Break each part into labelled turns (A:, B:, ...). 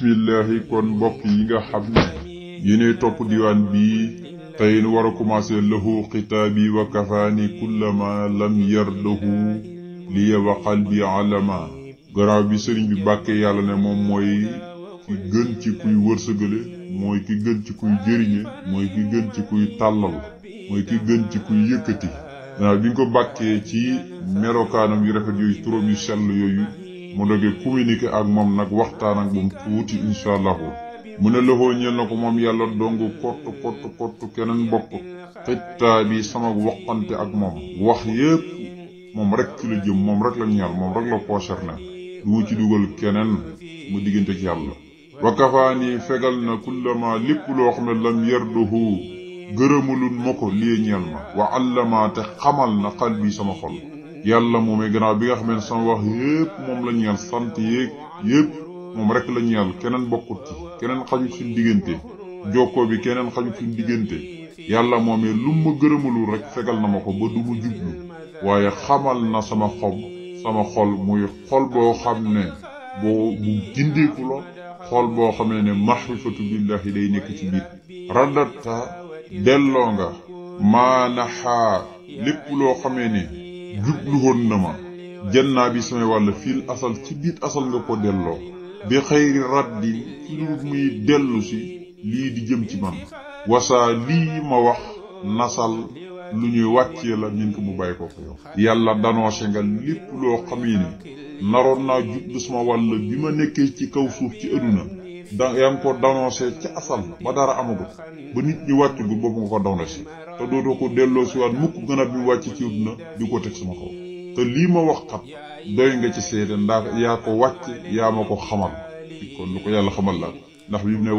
A: bismillahi kon mbokk yi nga xam ne yéenay topp diwaan bii tey nu war a commencé lahu xitaabi wa kafaani kullama lam yardahu liya wa qalbi alama garaaw bi sëriñ bi bàkkee yàlla ne moom mooy ki gën ci kuy wërsëgale mooy ki gën ci kuy jëriñe mooy ki gën ci kuy tàllal mooy ki gën ci kuy yëkkati gannaaw bi nga ko bàkkee ci melokaanam yu rafet yooyu turam yu sell yooyu mu doge communiquer ak moom nag waxtaan ak moom tuuti insha allahu mu ne loxoo ñeel na ko moom yàlla dong kott keneen bokk xittaa bi sama waxante ak moom wax yépp moom rek ci la jëm moom rek la ñeel moom rek la concerné du mu ci dugal keneen mu diggante ak yàlla wa kafaani fegal na kullama lépp loo xam ne lam yarduhu gërëmalun ma ko lii ñeel ma wa allama te xamal na xal bi sama xol yàlla moomee gannaaw bi nga xam ne sama wax yépp moom la ñeel sant yépp moom rek la ñeel keneen bokkut ci keneen xañu suñ diggante jokkoo bi keneen xañu suñ diggante yàlla moomee lu ma gërëmalul rek fegal na ma ko ba du mu jublu waaye xamal na sama xol muy xol boo xam ne bu gindeeku la xol boo xam ne mahrifatu billahi day nekk ci biir raddatta delloo nga maanaxaa lépp loo xamee ne jublu woon na ma jannaa bi samay wàll fil asal ci biir asal nga ko delloo bi xayri raddi ci lu muy dellu si lii di jëm ci man wasaa lii ma wax nasal lu ñuy wàccee la min ko mu bàyyi ko yow yàlla danoose nga lépp loo xamee ne naroon naa jublu sama wàll bi ma nekkee ci kaw suuf ci aduna yaa ngi ko danoose ci asal ba dara amagut ba nit ñi wàccugul boobu nga ko danoose te dootoo ko delloo si waat mukk gën a bi wàcc ci àdduna di ko teg sama kaw te lii ma wax kat doy nga ci seede ndax yaa ko wàcc yaa ma ko xamal kon lu ko yàlla xamal la ndax bi mu ne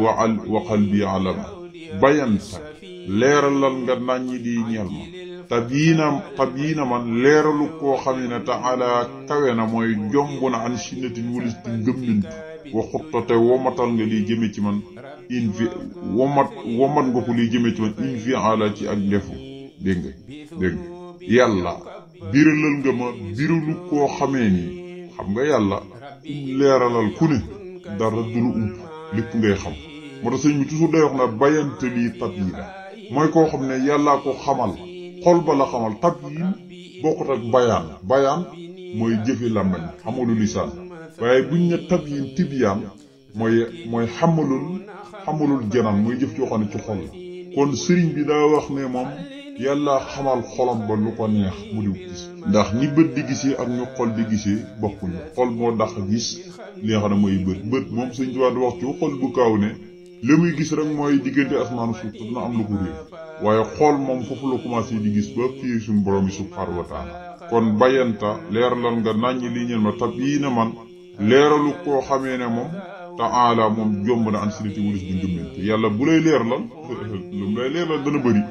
A: wa qalbi alama bayanta leeralal nga naññi di ñeel ma tabiina man leeralu koo xam ne taala kawe na mooy jomb na an sinnatin wulis di ngëmmintu waxuttate womatal nga liy jëme ci man womat nga ko liy jëme ci man in ala ci ak ndefu dégg nga yàlla biralal nga ma biralu koo xamee ni xam nga yàlla leeralal ku ne dara du la ump lépp ngay xam moo tax sëñ bi toujours day wax na bayante lii tabyiina mooy koo xam ne yàllaa ko xamal xol ba la xamal tabyiin bokkut ak bayaan mooy jëfi làmbañ xamalu lisaan waaye buñ ne tabyiin tibyaan mooy xamalul janaan mooy jëf joo xam ne ci xol la kon sëriñ bi daa wax ne moom yàlla xamal xolam ba lu ko neex mu di gis ndax ni bët di gisee ak ñu xol di gisee bokkuñu xol moo dàq gis li nga xam ne mooy bët moom Sëriñ Tuubaa di wax ci xol bu kaaw ne li muy gis rek mooy diggante asmaanu suuf te dina am lu ko réer waaye xol moom foofu la commencé di gis ba fii suñu borom yi subhaanahu wa taala kon bayanta leeralal nga naññi li ñeen ma tab yii ne man leeralu koo xamee ne moom taala moom jomb na an sinati wulis di ngëmmentu yàlla bu lay leeralal lu mu lay leeralal dana bëri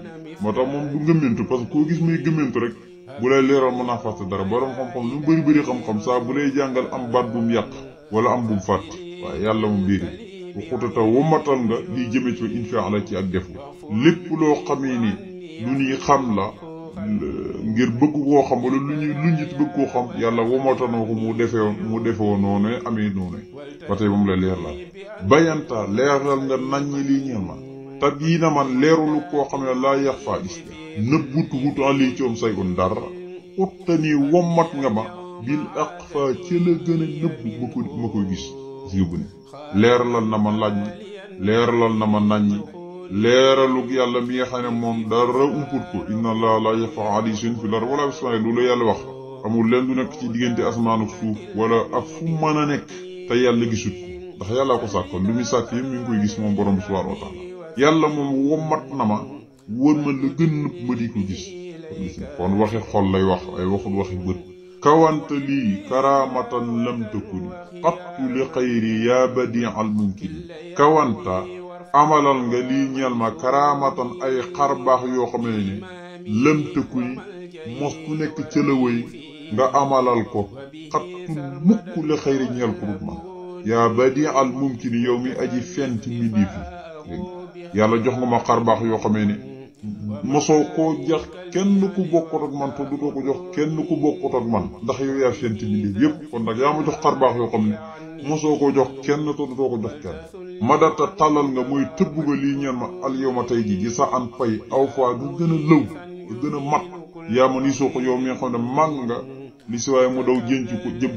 A: moo tax moom du ngëmmentu parce que koo gis muy gëmmentu rek bu lay leeral mën naa fàtte dara borom xam-xam lu mu bëri xam-xam saa bu lay jàngal am baat bu mu yàq wala am bu mu fàtte waaye yàlla moom biiri bu xutata womatal nga liy jëme ci insha Allah ci ak defu lépp loo xamee ni lu ñuy xam la ngir bëgg koo xam wala lu ñit bëgg koo xam yàlla womatal na ko mu defewoon noonu amee noonu ba tey moom la leer la bayanta leeral nga naññi lii ñeel ma tabyiina man leerulu koo xam ne laa yax faa gis nëbbutu wutu lii coom say un dara uttani wommat nga ma bil aqfa ci la gën a nëbbu ma koy gis yóbbu ne leeralal na ma laññi leeralal na ma naññi leeralug yàlla mi nga xam ne moom dara umput ko inna allaha la yaxfa alayhi shay'un fil ardi wala fis samaa'i loolu la yàlla wax amul leen du nekk ci diggante asmaanu suuf wala ak fu mën a nekk te yàlla gisut ko ndax yàllaa ko sàkkoon lu muy sàkk yëpp mi ngi koy gis moom borom bi subhaanahu wa taala yàlla moom wommat na ma wër ma la gën nëpp ma di ko gis kon waxi xol lay wax ay waxul waxi bët kawante lii karaamatan lam takuni qattu li xayri yaa badi al mumkini kawanta amalal nga lii ñeel ma karaamatan ay xarbaax yoo xam ne ni lam takuni mos ku nekk ca la wëy nga amalal ko xattu mukk li xayri ñeel ko dut man yaa badi al mumkini yow mi aji fent mbindeef yi yàlla jox nga ma xarbaax yoo xamee ne mosoo koo jox kenn ku bokkut ak man te du ko jox kenn ku bokkut ak man ndax yow yaa fent mbindeef yépp kon nag yaa ma jox xarbaax yoo xam ne mosoo ko jox kenn te doo ko jox kenn madata tàllal nga muy tëbb nga lii ñeen ma al yow ma tey ji gi sa an pay aw fois du gën a lëw du gën a mat yaa ma ni soo ko yow mi nga xam ne màng nga li si waaye mu daw jëm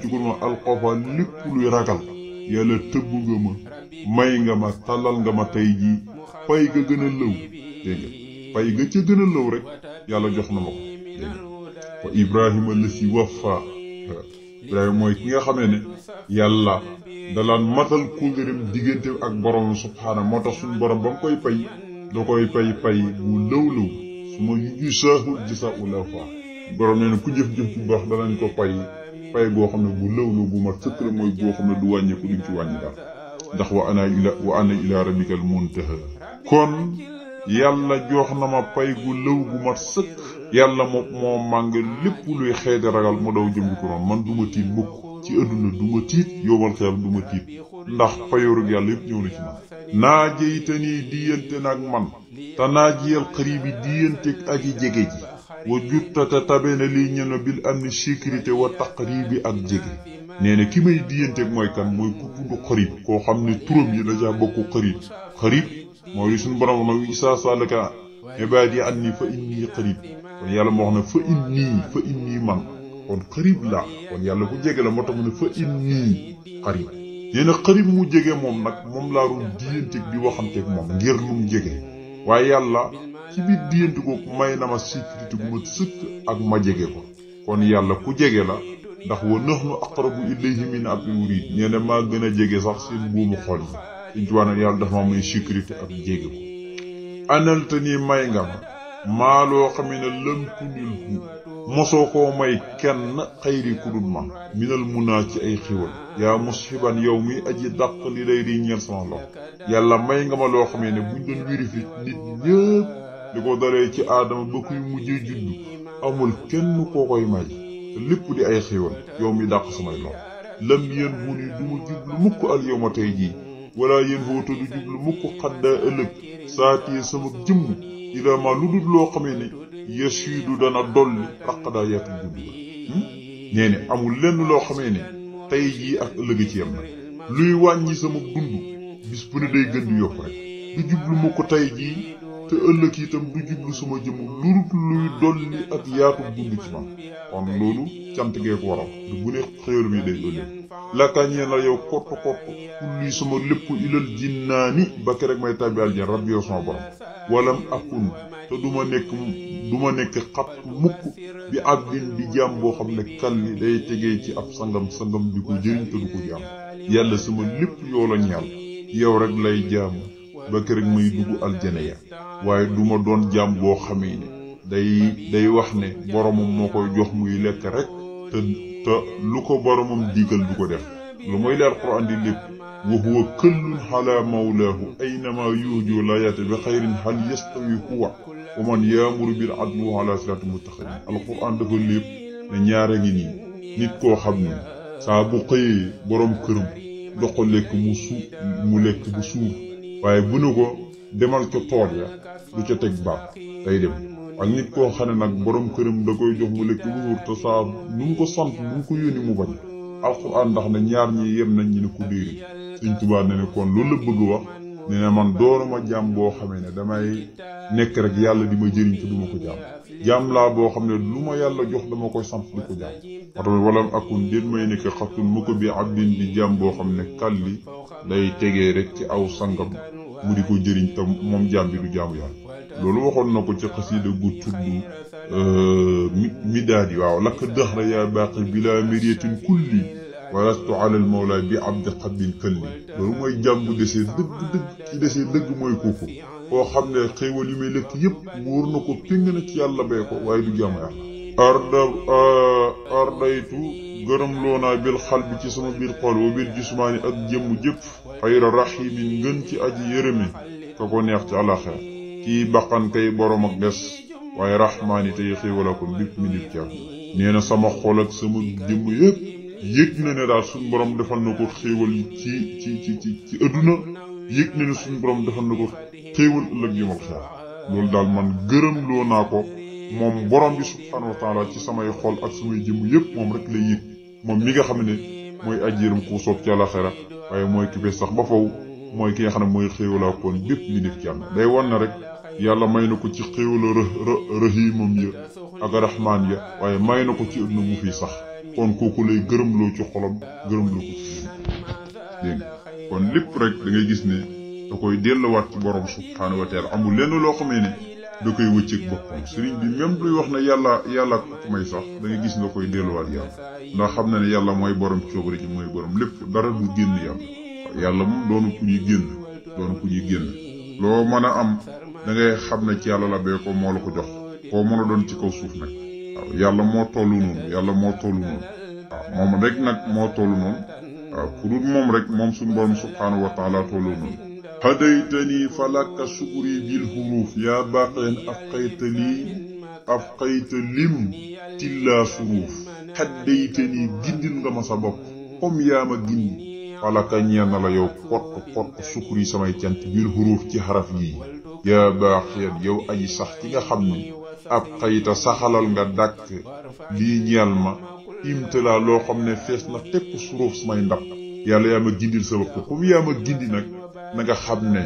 A: ci ko ma alxoofa lépp luy ragal yàlla tëbb nga ma may nga ma tàllal nga ma tey jii pay ga gën a lëw dégg nga pay ga ca gën a lëw rek yàlla jox na ma ko dégg nga wa Ibrahima la si wafa Ibrahima mooy ki nga xamee ne yàlla dalaan matal kóllëreem diggante ak borom subhaana moo tax suñu borom ba mu koy pay da koy pay bu lëw su ma yu saahul ji sa ula fa borom nee na ku jëf-jëf bu baax danañ ko pay goo xam ne bu lëw bu mat sëkk la mooy goo xam ne du wàññeeku duñ ci wàññi daal ndax wa ana ila rabbikal muntaha kon yàlla jox na ma pay gu lëw gu mat sëkk yàlla moo màng lépp luy xeeti ragal mu daw jëm ko noonu man duma tiit mukk ci adduna duma tiit yóbbal xel duma tiit ndax payoorug yàlla yëpp ñëw na ci man naa jeyte nii diyante nag man te naa jiyal xarit bi diyanteeg aji jege ji wa juttata tabe na lii ñen ma bil am ni sécurité wa taqribi ak jege nee na ki may diyanteeg mooy kan mooy ku tudd xarit koo xam ne turam yi dajaa bokku xarit mooy li suñu borom na isa salaka ibaadi anni fa inni xarit kon yàlla moo wax ne fa inni man kon xarib la kon yàlla ku jege la moo tax mu ne fa inni xarib nee na xarib mu jege moom nag moom laa doon diyanteeg di waxanteeg moom ngir lu mu jege waaye yàlla ci biir diyante ko may na ma sécurité bu ma sëkk ak ma jege ko kon yàlla ku jege la ndax wa nahnu aqrabu ilayhi min hablil warid nee na maa gën a jege sax seen buumu xol yi suñ ci wàllu yàlla dafa ma may sécurité ak jege ko analte nii may nga ma maa loo xam ne lam tunil hu mosoo koo may kenn xayri ku dul man minal munaa ci ay xiwal yaa mushiban yow mi aji dàq li lay di ñeel sama loxo yàlla may nga ma loo xam ne buñ doon vérifier nit ñëpp di ko dalee ci aadama ba kuy mujjee juddu amul kenn koo koy may te lépp di ay xiwal yow mi dàq samay loxo lam yéen hu ni du ma jublu mukk al yow ma tey jii wala yéen hoote du jublu mukk xaddaa ëllëg saatee sama jëmm ila ma lu dul loo xamee ne yasiidu dana dolli raqadaa yaatu dund nee ne amul lenn loo xamee ne tey jii ak ëllëg ci yam na luy wàññi sama dund bis bu ne day gën di yokk rek du jublu ma ko tey jii te ëllëg itam du jublu sama jëmm lu dul luy dolli ak yaatu dund ci man kon loolu cant gee ko waral du bu ne xéewal bi day dolli lakañee na yow kott kulli sama lépp ilal jinnaani ba ke rek may tàbbi aljan rabbi yow sama borom walam akun te duma nekk xat mukk bi abdin di jaam boo xam ne kalli day tegee ci ab sangam di ko jëriñ te du ko jaam yàlla sama lépp yoo la ñeel yow rek lay jaamu ba ke rek may dugg aljana ya waaye duma doon jaam boo xamee ne day wax ne boromam moo koy jox muy lekk rek te lu ko boromam digal du ko def lu mooy leer Alxuraan di lépp wa huwa këllun ala mawlaahu aynama yuhju la yati bi xayrin hal yastawi huwa wa man yaamuru bil adli wa ala sirati mustaqim Alxuraan dafa lépp ne ñaare ngi nii nit koo xam ne saa bu xëyee borom këram dox ko lekk mu lekk bu suur waaye bu nu ko demal ca tool ya du ca teg baax day dem ak nit koo xam ne nag borom këram da koy jox mu lekk bu suur te saa nu mu ko sant nu mu ko yónni mu bañ Alxuraan ndax ne ñaar ñi yem nañ ñu ne ko déeri Sëñ Tuubaa ne kon loolu la bëgg wax ne ne man doonuma jaam boo xamee ne damay nekk rek yàlla di ma jëriñ te duma ko jaam laa boo xam ne lu ma yàlla jox dama koy sant di ko jaam waxtamit walam akun déet may nekk xattun mu ko bi abdin di jaam boo xam ne kalli day tegee rek ci aw sangam mu di ko jëriñ te moom jaam bi du jaamu yàlla loolu waxoon na ko ci xasiida gu tudd midaadi waaw lakk dëxra yaa baaqi bila mériyatin kulli walastu alal mawla bi abdi xabbin kalli loolu mooy jaam bu desee dëgg mooy kooku koo xam ne xéewal yu may lekk yëpp wóor na ko péng na ci yàlla bee ko waaye du jaamu yàlla ardaytu gërëm loonaa bil xal bi ci sama biir xol wa bil jismaani ak jëmm jëpp xayra raximin ngën ci aji yërëme ka ko neex ci àlaxira kii baqan kay borom ak des waaye raxmaani tey xéewala ko bépp mi nit ci nee na sama xol ak sama jëmm yëpp yëg na ne daal suñ borom defal na ko xéewal ci adduna yëg na ne suñ borom defal na ko xéewal ëllëg yi mal xeer loolu daal man gërëm loo naa ko moom borom bi subhaanahu wa taala ci samay xol ak samay jëmm yëpp moom rek lay yëg moom mi nga xam ne mooy ajjëram ku soob ci àlaxira waaye mooy ki bes sax ba faw mooy ki nga xam ne mooy xéewalaa kon bépp li def ci am day wan na rek yàlla may na ko ci xéewala rahimam ya ak rahmaan ya waaye may na ko ci ëdduna mu fi sax kon kooku lay gërëmloo ci xolam gërëmloo ko ci dégg kon lépp rek da ngay gis ne da koy delluwaat ci borom subhaanahu wa taala amul lenn loo xamee ne da koy wëcceeg boppam sëriñ bi même duy wax ne yàlla ko may sax da ngay gis nga koy delluwaat yàlla ndax xam na ne yàlla mooy borom coobare ji mooy borom lépp dara du génn yàlla moom doonu ku ñuy génn loo mën a am da ngay xam ne ci yàlla la bee ko moo la ko jox koo mën a doon ci kaw suuf nag waaw yàlla moo tollu noonu waaw moom rek nag moo tollu noonu waaw ku dul moom rek moom suñu borom subhaanahu wa taala tollu noonu hadaytani falaka shukri bil huruf yaa baqeen afqayta lim tilla suruf hadaytani gindil nga ma sa bopp comme yaa ma gindi falaka ñeen na la yow kott shukri samay cant bil huruf ci xaraf yi yaa baqeen yow aji sax ci nga xam ne afqayta saxalal nga dàkk lii ñeel ma imtala loo xam ne fees na tepp suruf samay ndab yàlla yaa ma gindil sa bopp comme yaa ma gindi nag na nga xam ne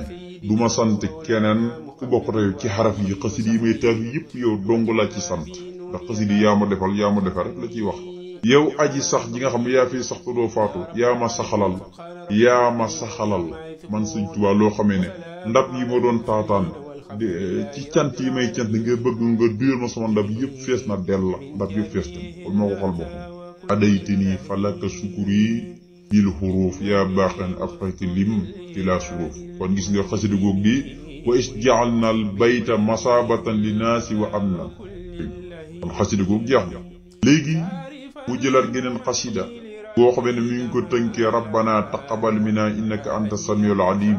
A: du ma sant keneen ku bokk te yow ci xaraf yi xasida yi may taal yëpp yow dong laa ci sant ndax xasida yi yaa ma defal rek la ciy wax yow aji sax ji nga xam ne yaa fi sax te doo faatu yaa ma saxalal man Sëñ Tuubaa loo xamee ne ndab yi ma doon taataan ci cant yi may cant nga bëgg nga duyal ma sama ndab yëpp fees na dell la ndab yëpp fees na kon moo ko xal boppam adaytini falaka sukuri bil huruf yaa baaxan afqayta lim tila suruf kon gis nga xasida goog bi wa is ja'alna al bayta masabatan li naasi wa amna kon xasida goog jeex na léegi mu jëlaat geneen xasida boo xamee ne mi ngi ko tënkee rabbana taqabbal minna innaka anta samiul alim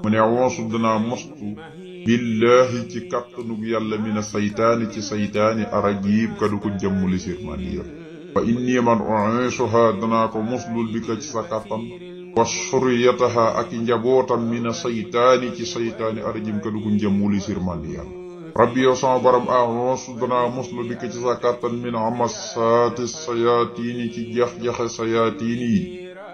A: mu ne awoosu danaa mostu billahi ci kàttanug yàlla mina saytaani ci saytaani arajib kadu ko jàmmuli sirmaniya fa inni man u'ishuha danaa ko muslul bi ka ci sa kàttan wa suriyataha ak njabootam mina saytaani ci saytaani arajim kadu ko jàmmuli sirmaniya rabbi yow sama borom a'uuzu danaa muslu bi ka ci sa kàttan min amasaati sayaatiini ci jax-jaxe sayaatiini yi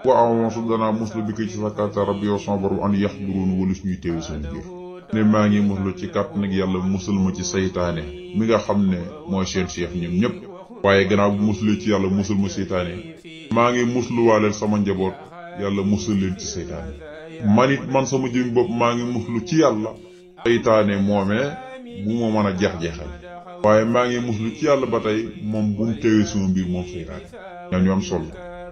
A: wa a'uuzu danaa muslu bi ka ci sa kàttan rabbi yow sama borom an yaxduruun walis ñuy teewi seen biir ne maa ngi muslu ci kàttan ak yàlla musul ma ci saytaane mi nga xam ne mooy seen cheikh ñun ñëpp waaye gannaaw bu muslu ci yàlla musul ma saytaane maa ngi musluwaaleel sama njaboot yàlla musul leen ci saytaane man sama jëm bopp maa ngi muslu ci yàlla saytaane moomee bu ma mën a jeex-jeexal waaye maa ngi muslu ci yàlla ba tey moom bu mu teewee sama mbir moom saytaane ñoom ñu am solo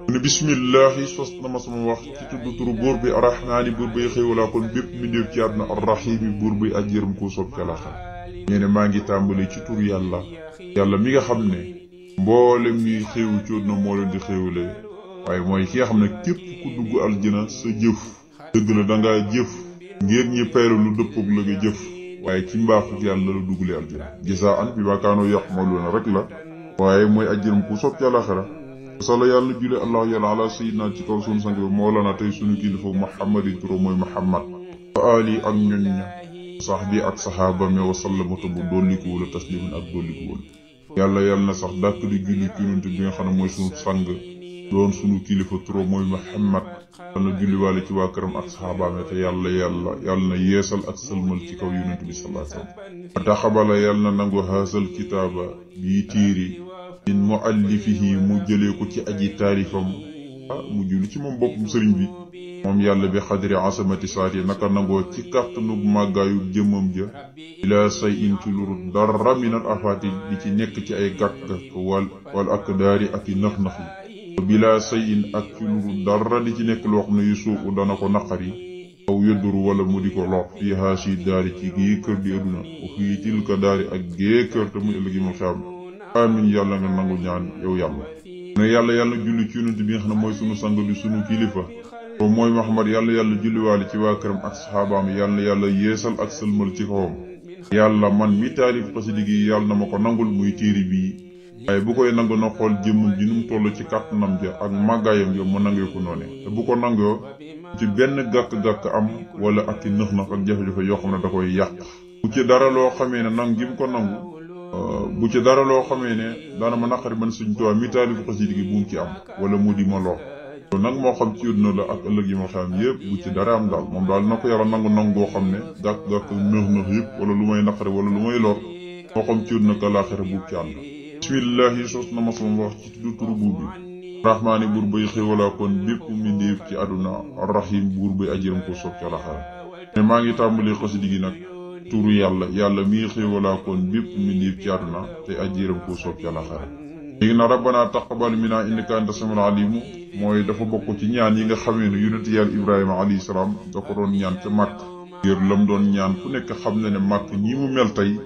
A: mu ne bismillahi sos na ma sama wax ci tudd turu buur bi arrahmaani buur bay xéewalaa kon bépp mbindeef ci àdduna arrahimi buur bay aj yërëm koo soob ca la xam ñee maa ngi tàmbali ci tur yàlla mi nga xam ne mboolem ñuy xéewu ci àdduna moo leen di xéewale waaye mooy ki nga xam ne képp ku dugg aljina sa jëf dëgg la dangaa jëf ngir ñi paylu lu dëppoog la nga jëf waaye ci mbaaxu yàlla la duggale aljina jazaan bi ma kaanoo ya'maluuna rek la waaye mooy aj yërëm koo soob ca la sala yàlla na julli allah yàlla ala sayyidina ci kaw sunu sang bi moolana tey sunu kilifa muhammadin turo mooy muhammad wa ali ak ñoñ ña sax bi ak saxaaba mi wa sallama bu dolliku wala taslimin ak dolliku wala yàlla na sax dàkk di julli ci yonent bi nga xam ne mooy sunu sang doon sunu kilifa turo mooy muhammad yàlla na julli waale ci waa këram ak saxaaba mi te yàlla na yeesal ak sëlmal ci kaw yonent bi sallallahu alayhi wasallam taxabala yàlla na nangu haasal kitaaba bii tiiri min muallifihi mu jëlee ko ci aji taarifam mu julli ci moom boppam sëriñ bi moom yàlla bi xadri asamati saati naka nangoo ci kàttanug màggaayu jëmmam ja ila say in ci luru dara minal afaati di ci nekk ci ay gàkk wal ak daari ak i nax-nax yi bila say in ak ci luru dara di ci nekk loo xam ne yu suufu dana ko naqari aw yëdduru wala mu di ko lor fii haasi daari ci gii kër di adduna wa fii tilka daari ak gee kër te muy ëllëgi ma xam amin yàlla nga nangu ñaan yow yàlla ne yàlla julli ci yonent bi nga xam ne mooy sunu sang di sunu kilifa to mooy Muhammad yàlla julliwaale ci waa këram ak saxaabaam yàlla yeesal ak sëlmal ci kawam yàlla man mi taalif xasida gi yàlla na ma ko nangul muy téere bii waaye bu koy nangu na xool jëmmam ji nu mu toll ci kàttanam ja ak màggaayam ja mu nangee ko noone te bu ko nangoo ci benn gàkk-gàkk am wala ak i nëx-nëx ak jafe-jafe yoo xam ne da koy yàq bu ci dara loo xamee ne nangu gi mu ko nangu bu ci dara loo xamee ne daana ma naqari man Sëriñ Tuubaa mi taalifu xasida gi bu mu ci am wala mu di ma lor nag moo xam ci àddina la ak ëllëg yi ma xam yëpp bu ci dara am daal moom daal na ko yàlla nangu goo xam ne gàkk-gàkk nëx yëpp wala lu may naqare wala lu may lor moo xam ci àddina ka laaxira bu ci ànd bismillahi sos na ma sama wax ci tuddu turu buur bi rahmaani buur bay xéewalaa kon bépp mbindeef ci àdduna arrahim buur bay ajiram ko soob ci alaxara mais maa ngi tàmbali xasida gi nag turu yàlla mii xéewalaa kon bépp mbindeef ci àdduna te ajiram ko soob ci alaxara léegi nag rabbana taqabbal minna innaka anta samiul alimu mooy dafa bokk ci ñaan yi nga xamee ne yonent yàlla ibrahima alayhi salaam da ko doon ñaan ca màkk ngir lam doon ñaan ku nekk xam na ne màkk ñi mu mel tey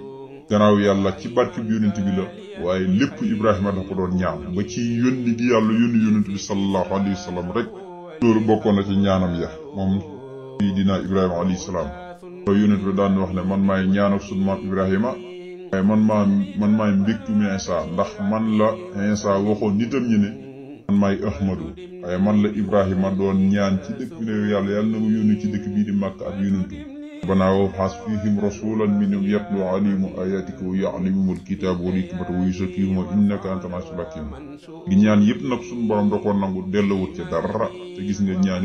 A: gannaaw yàlla ci barke bi yonent bi la waaye lépp ibrahima da ko doon ñaan ba ci yónni gi yàlla yónni yonent bi sallallahu alayhi wa sallam rek loolu bokkoon na ci ñaanam ya moom dina ibrahima alayhi salaam to yonent bi daan wax ne man maay ñaan ak sunu maam ibrahima waaye man maay mbégtum Insa ndax man la Insa waxoon nitam ñi ne man maay Ahmadu waaye man la Ibrahima doon ñaan ci dëkk bi ne yàlla na mu yónni ci dëkk bii di Makka ak yonentu banaa wab'ath fiihim rasuulan minhum yatluu alayhim aayatika wa yu'allimuhumul kitaaba wal hikmata wa yuzakkihim wa innaka antal aziizul hakiim gi ñaan yëpp nag suñu borom da koo nangu delluwut ci dara te gis nga ñaan